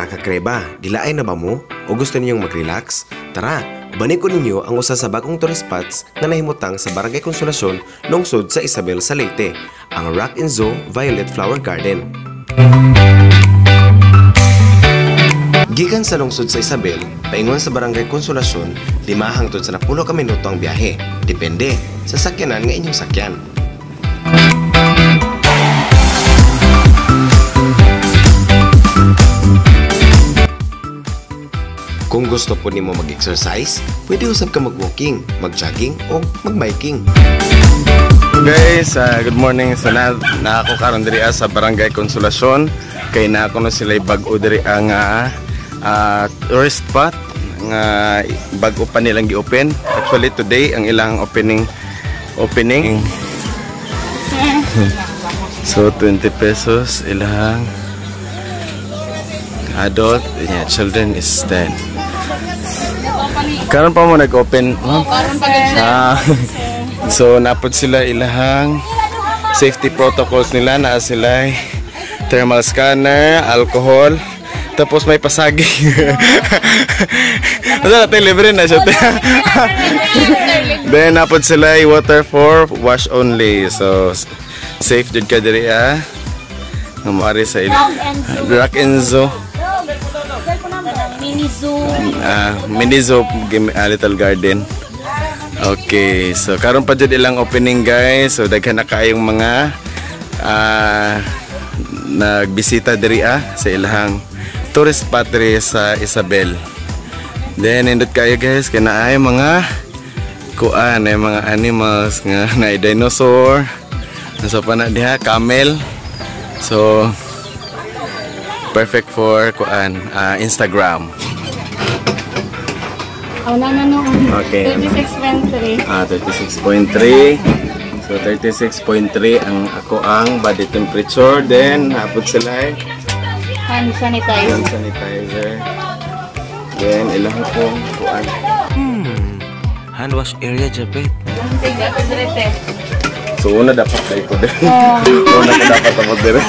Mga kakreba, gilaay na ba mo? O gusto ninyong mag-relax? Tara, ubanin ko ninyo ang usa sa bagong tourist spots nga nahimutang sa Barangay Consolacion, lungsod sa Isabel sa Leyte, ang Rock and Zoo Violet Flower Garden. Gikan sa lungsod sa Isabel, paingon sa Barangay Consolacion, 5 hangtod sa 10 ka minuto ang biyahe. Depende sa sakyanan nga inyong sakyan. Kung gusto po nimo mag-exercise, pwede usab ka mag-walking, mag-jogging o mag-biking. Guys, good morning sa lahat. Na ako karon diri sa Barangay Consolacion kay na ako na sila bag-o diri ang tourist spot nga bag-o pa nilang gi-open. Actually today ang ilang opening. So 20 pesos ilang adult, yeah, children is 10. Karon pa mo nag-open, ma'am? So napod sila ilahang safety protocols nila, naa sila thermal scanner, alcohol, tapos may pasaging. Basta natin libre na siya. Then napod sila water for wash only. So safe jud ka diri ah. Nga sa Rock and Zoo. Mini zoo. Mini zoo, little garden. Okay, so karon pa jud ilang opening guys. So daghan na kaayong mga nagbisita diri sa ilahang tourist spot diri sa Isabel. Then nindot kayo guys kay naay mga kuan, ay mga animals nga naay dinosaur. Nasa pa na diha camel. So perfect for kuan Instagram. Oh, no. Okay. 36.3. 36.3. So 36.3 ang ako ang body temperature. Then hapot sila hand sanitizer. Hand sanitizer. Then ilang ko kuan. Hand wash area japet. So una dapat dai ko dere. Una ko dapat tapos dere.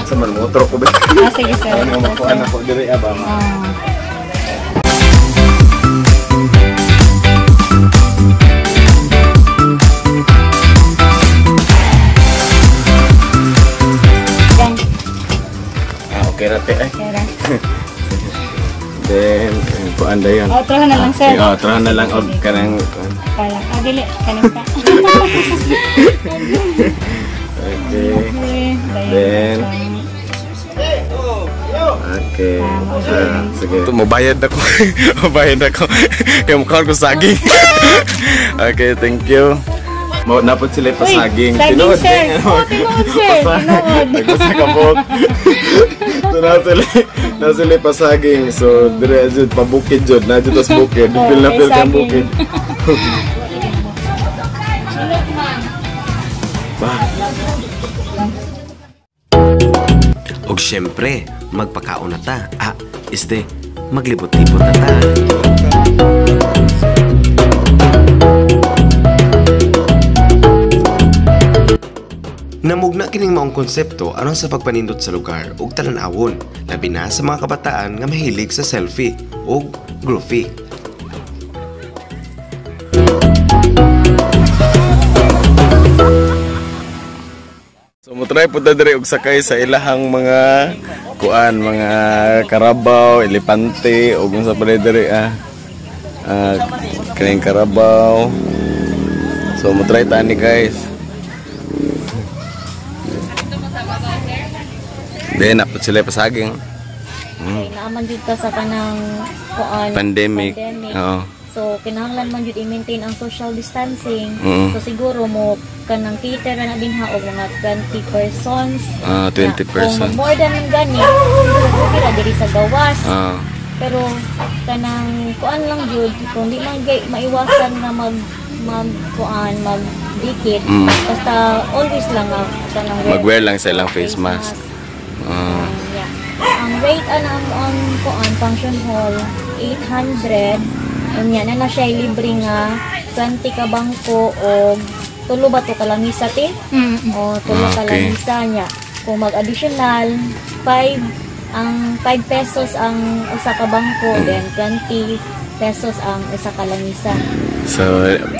Sa man motor ko ba? Sige sir. Ano makuan ako dere ba? Okay ra te. Then kuan dayon. Oh, trahan na lang sir. Oh, trahan na lang og kanang pala. Dili kanang. Okay. Then okay. Sige. Ito, mabayad ako. Mabayad ako. Kaya mukhaan ko saging. Okay, thank you. Napot sila pasaging. Saging, sir. Oh, tinuod, sir. Tinuod. Nagpasakabot. So, na sila pasaging. So, dire, jud, pabukid, jud. Na, jud, tas bukid. Feel na feel kang bukid. Og syempre, magpakaon na ta. Maglibot-libot na ta. Namugna kining maong konsepto aron sa pagpanindot sa lugar ug talan-awon, labi na sa mga kabataan nga mahilig sa selfie ug groovy. So motry pud ta diri og sakay sa ilahang mga kuan, mga karabaw, elepante ug unsa pa diri kaning karabaw. So motry ta ani guys. Then napod sila pasaging. Okay, naaman jud ta sa kanang kuan pandemic. Oo. So kinahanglan man jud i-maintain ang social distancing. So siguro mo kanang cater na din ha og mga 20 persons. 20 persons. Kung more than gani, okay ra diri sa gawas. Pero kanang kuan lang jud kung di man maiwasan na mag kuan magdikit. Basta always lang kanang mag-wear lang sa ilang face mask. Yeah. Ang rate ana ang kuan function hall 800. Unya na siya libre nga 20 ka bangko og tulo ba to kalamisa te? O tulo kalamisa niya. Kung mag-additional 5 ang 5 pesos ang usa ka bangko, then 20 pesos ang usa ka lamisa. So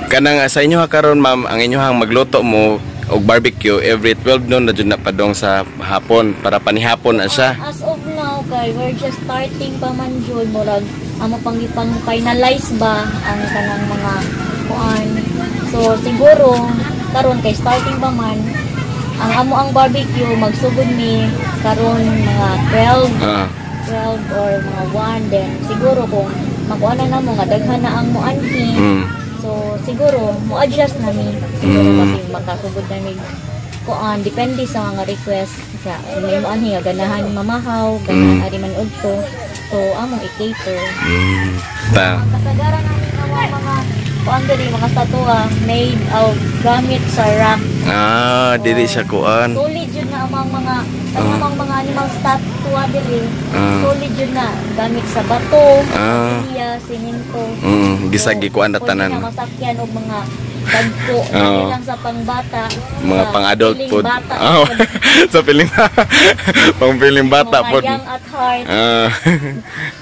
kanang sa inyo ha karon ma'am, ang inyohang magluto mo og barbecue every 12 noon na jud na padong sa hapon para panihapon na siya. As of now kay we're just starting pa man jud, murag amo pang ipang finalize ba ang kanang mga kuan. So siguro karon kay starting pa man ang amo ang barbecue, magsugod mi karon mga 12 12 or mga 1, then siguro kung makuha na namo nga daghan na ang moanhi, so siguro mo adjust na mi siguro kasi makasugod na mi kuan depende sa mga request sa may moanhi nga ganahan mamahaw, ganahan ari man udto, so among i-cater. Ta. Ang kasagaran namin ang mga kuan diri, mga statua made of gamit sa rock. Ah, dili siya kuan. Solid yun na ang mga ang mga animal statue diri. Solid yun na gamit sa bato, iya, simento. Gisagi kuan na Pwede tanan. na masakyan og mga dagko, dili lang sa pangbata, Mga sa pang-adult piling food. bata. Oh, sa piling pang piling bata mga pod. young at heart.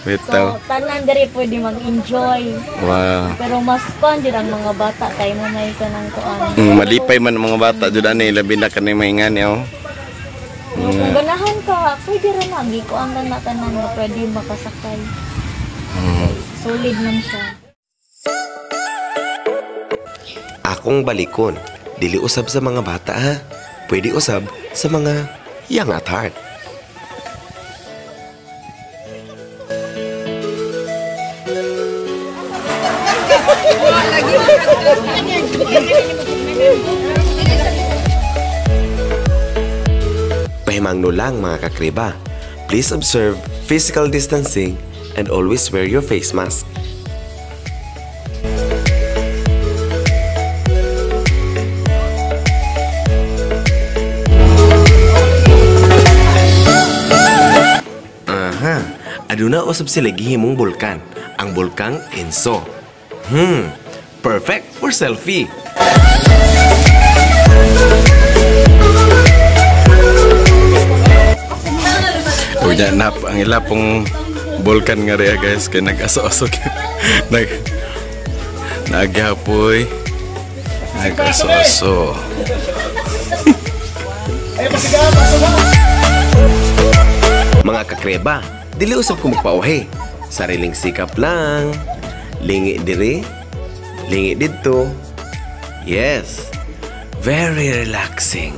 Bitaw. So tanan diri pwede mag-enjoy. Wow. Pero mas kuan jud ang mga bata kay mo may kanang kuan. Malipay man ang mga bata jud ani, labi na kani maingani oh. Pero kung ganahan ka, pwede ra na gikuan na na tanan nga pwede makasakay. Solid man siya. Akong balikon, dili usab sa mga bata ha. Pwede usab sa mga young at heart. Pahimangno lang mga kakriba. Please observe physical distancing and always wear your face mask. Aha, aduna usab sila gihimong bulkan, ang bulkang Enso. Perfect for selfie. Unya na ang ila pong bulkan nga riya guys kay nag-aso-aso nag naghapoy nag-aso-aso. Mga kakreba, dili usab ko magpauhi. Sariling sikap lang. Lingi diri, lingi didto. Yes, very relaxing.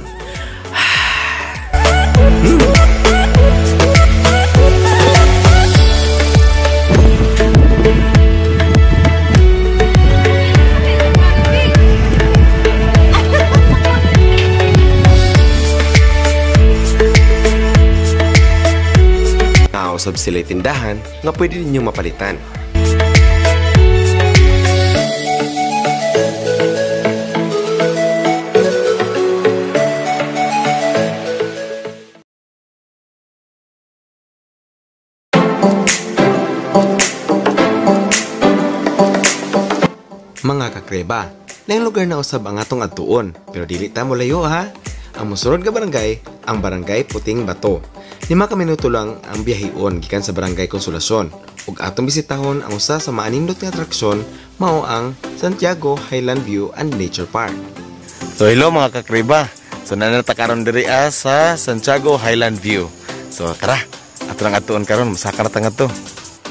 Nausab sila tindahan nga pwede ninyong mapalitan. Mga kakreba, naing lugar na usab ang atong adtuon, pero dili ta molayo ha. Ang mosunod nga barangay, ang Barangay Puting Bato. 5 ka minuto lang ang biyaheon gikan sa Barangay Consolacion. Ug atong bisitahon ang usa sa maanindot nga atraksyon mao ang Santiago Highland View and Nature Park. So hello mga kakriba. So nanata karon diri sa Santiago Highland View. So tara, ato nang atuon karon, masaka na ta ngadto.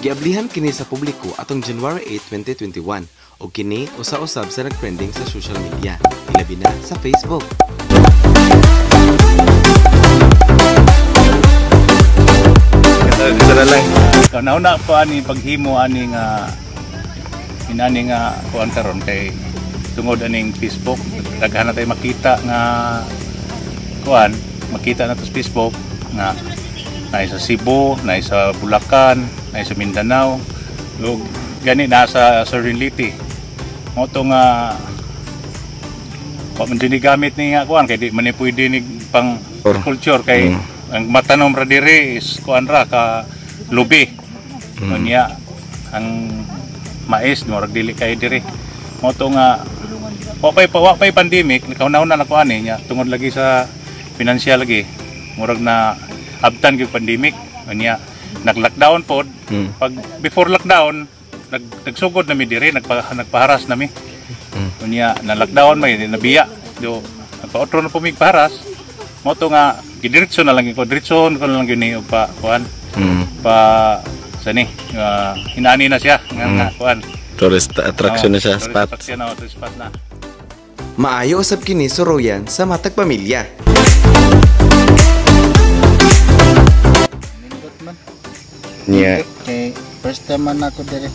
Giablihan kini sa publiko atong January 8, 2021 ug kini usa-usab sa nagtrending sa social media, ilabi na sa Facebook. Ito na lang. Nauna po ani paghimo ani nga inani nga kuan karon kay tungod aning Facebook, daghan na tayo makita nga kuan, makita na to sa Facebook nga naay sa Cebu, naay sa Bulacan, naay sa Mindanao, ug gani na sa Southern Leyte. Mao to nga wa man din gamit ni nga kuan kay di man ni pwede ni pang culture kay ang matanom ra diri is kuan ra ka lubi. Unya ang mais murag dili kay diri. Mao to nga wa pay pandemic, nakauna-una na ko ani nya tungod lagi sa financial lagi. Murag na abtan gyud pandemic. Unya nag-lockdown pod. Pag before lockdown, nagsugod na mi diri, nagpaharas na mi. Unya na lockdown may nabiya. Do nagpaotro na po mi paharas. Mo to nga gidiretso na lang ko, diretso ko na lang gyud ni og pa kuan. Pa sani hinani na siya nga kuan. Tourist attraction na siya, tourist spot. Attraction na, tourist spot na. Maayo usab kini suruyan sa matag pamilya. Nindot man. Niya. Kay first time man ako dire.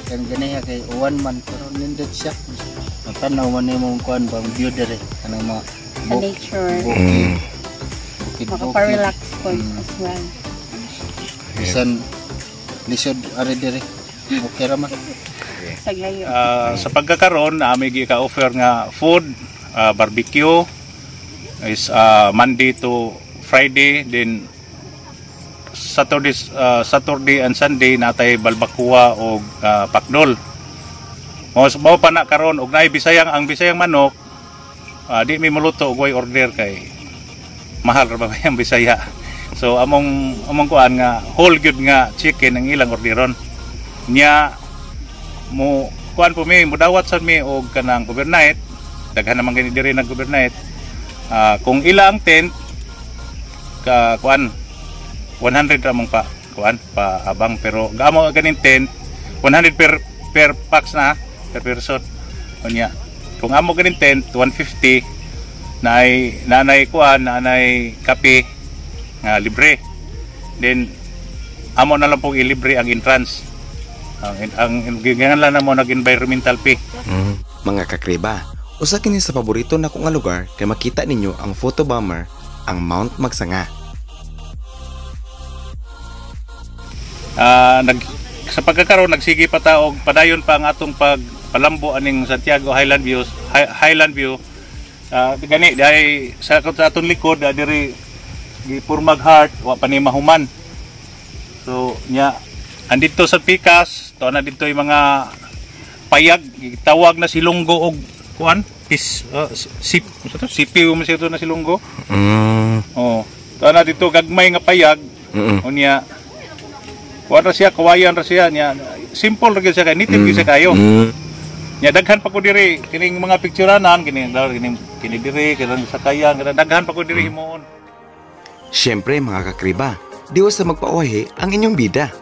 Kan ganiha kay uwan man pero nindot siya. Matanaw man nimo ang kuan bang view dire kanang mga Sa nature. Bukid. Bukid. Makapa-relax po as well. Bisan lisod ari dire. Okay ra man. Sa gayo. Sa pagkakaroon, ami gi ka-offer nga food, barbecue is Monday to Friday, then Saturday and Sunday natay balbakua og pakdol. Mao pa na karon og naay Bisayang, ang Bisayang manok, di mi moluto og way order kay mahal ra ba ang Bisaya. So among kuan nga whole gyud nga chicken ang ilang orderon. Nya mo kuan po mi mudawat sad mi og kanang overnight, daghan naman gani diri nag overnight. Kung ila ang tent ka kuan 100 ra mong pa kuan pa abang, pero gaamo ganin tent 100 per pax na per person. Unya kung amo ganin tent 150 naay nanay kuan nanay kape nga libre. Then amo na lang pong ilibre ang entrance. Ang gigangan lang namo nag environmental fee. Mga kakriba, usa kini sa paborito nako nga lugar kay makita ninyo ang photo bomber, ang Mount Magsanga. Sa pagkakaroon nagsige pa ta og padayon pa ang atong pagpalambo aning Santiago Highland Views, Highland View. Gani dai sa atong likod diri gipurmag heart wa pa ni mahuman. So nya andito sa Pikas, to na dito yung mga payag, gitawag na silunggo og kuan, pis sip, sa to sipi mo siya to na silunggo. Oh, to na dito gagmay nga payag. Unya kuan ra siya, kawayan ra siya nya. Simple ra gyud siya kay native gyud siya kayo. Nya daghan pa ko diri kining mga picturanan kini kini diri kining sakayan, daghan pa ko diri himuon. Siyempre mga kakriba, di usa magpaohe ang inyong bida.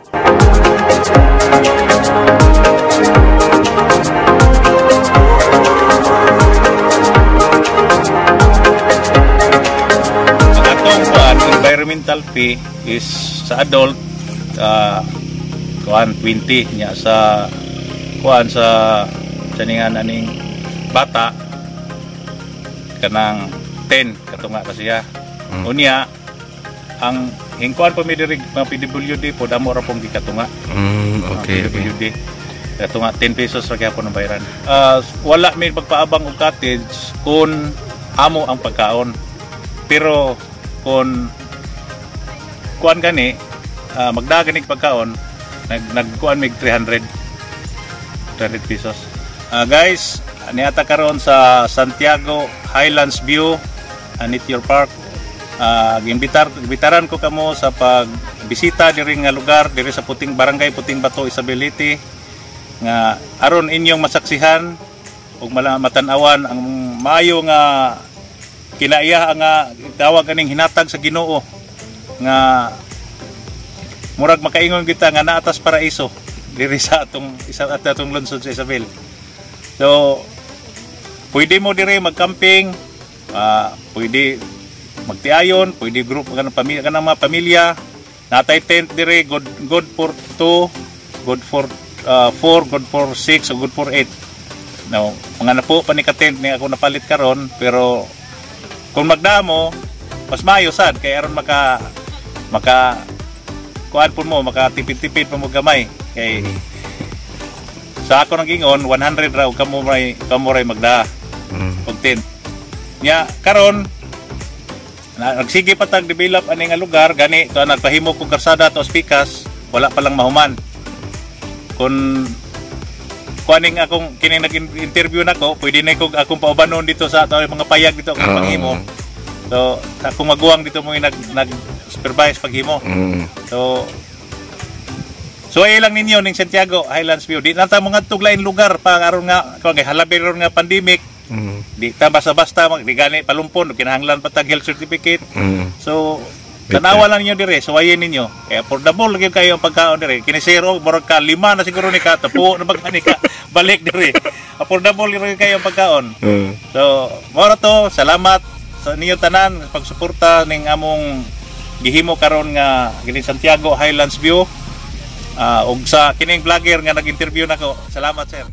Ang atong kuan environmental fee is sa adult kuan 20, nya sa kuan sa saningan aning bata kanang 10 katunga ra siya. Unya ang hingkuan pa mi diri mga PWD po damo ra pong gikatunga. Okay, okay. PWD. Katunga 10 pesos ra gyapon ang bayaran. Wala mi pagpaabang og cottage kun amo ang pagkaon. Pero kun kuan gani magdagan nig pagkaon, nagkuan mig 300 pesos. Guys, niata karon sa Santiago Highlands View Nature Park. Giimbitaran ko kamo sa pagbisita diri nga lugar diri sa Puting Barangay Puting Bato, Isabel City, nga aron inyong masaksihan ug matan-awan ang maayo nga kinaiya nga tawag kaning hinatag sa Ginoo nga murag makaingon kita nga naatas paraiso diri sa atong isa at atong lungsod sa Isabel. So pwede mo diri magcamping, pwede magtiayon, pwede group kanang pamilya, kanang mga pamilya. Natay tent diri, good for 2, good for 4, good for 6, o good for 8. Now, mga napo pa ni ka tent ni ako napalit karon, pero kung magdamo, mas maayo sad kay aron maka kuan po mo, makatipid-tipid pa mo gamay. Kay sa ako nang ingon 100 ra og kamo ray magda og tent. Nya karon nagsige pa tag develop ani nga lugar gani to nagpahimo kog karsada to Pikas, wala pa lang mahuman. Kun kuaning akong kining nag-interview nako, pwede na kog akong paubanon dito sa ato mga payag dito akong panghimo. So sa akong maguwang dito mo nag nag supervise paghimo. So So ay lang ninyo ning Santiago Highlands View. Di na ta mga lain lugar pa aron nga kuan kay halabi ron nga pandemic. Di ta basta-basta mag di gani palumpon kinahanglan pa tag health certificate. So tanawa lang ninyo dire, suwayin ninyo. Kaya affordable gyud kayo ang pagkaon dire. Kini sir og murag ka lima na siguro ni ka tapuo na ba ni ka balik dire. Affordable gyud kayo ang pagkaon. So, mao to, salamat sa ninyo tanan pagsuporta ning among gihimo karon nga kining Santiago Highlands View. Ug sa kining vlogger nga nag-interview nako. Salamat, sir.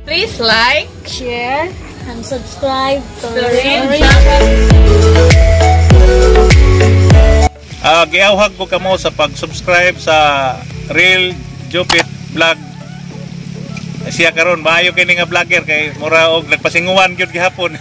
Please like, Share and subscribe to Real Giawhag ko kamo sa pag-subscribe sa Real Jupit Vlog. Siya karon maayo kini nga vlogger kay mura og nagpasinguan gyud gihapon.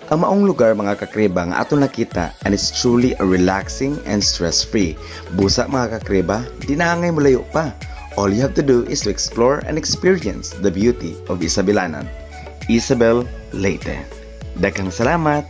Ang maong lugar, mga kakreba, nga ato nakita and it's truly a relaxing and stress-free. Busa, mga kakreba, di na angay mulayo pa. All you have to do is to explore and experience the beauty of Isabelanan. Isabel, Leyte. Daghang salamat!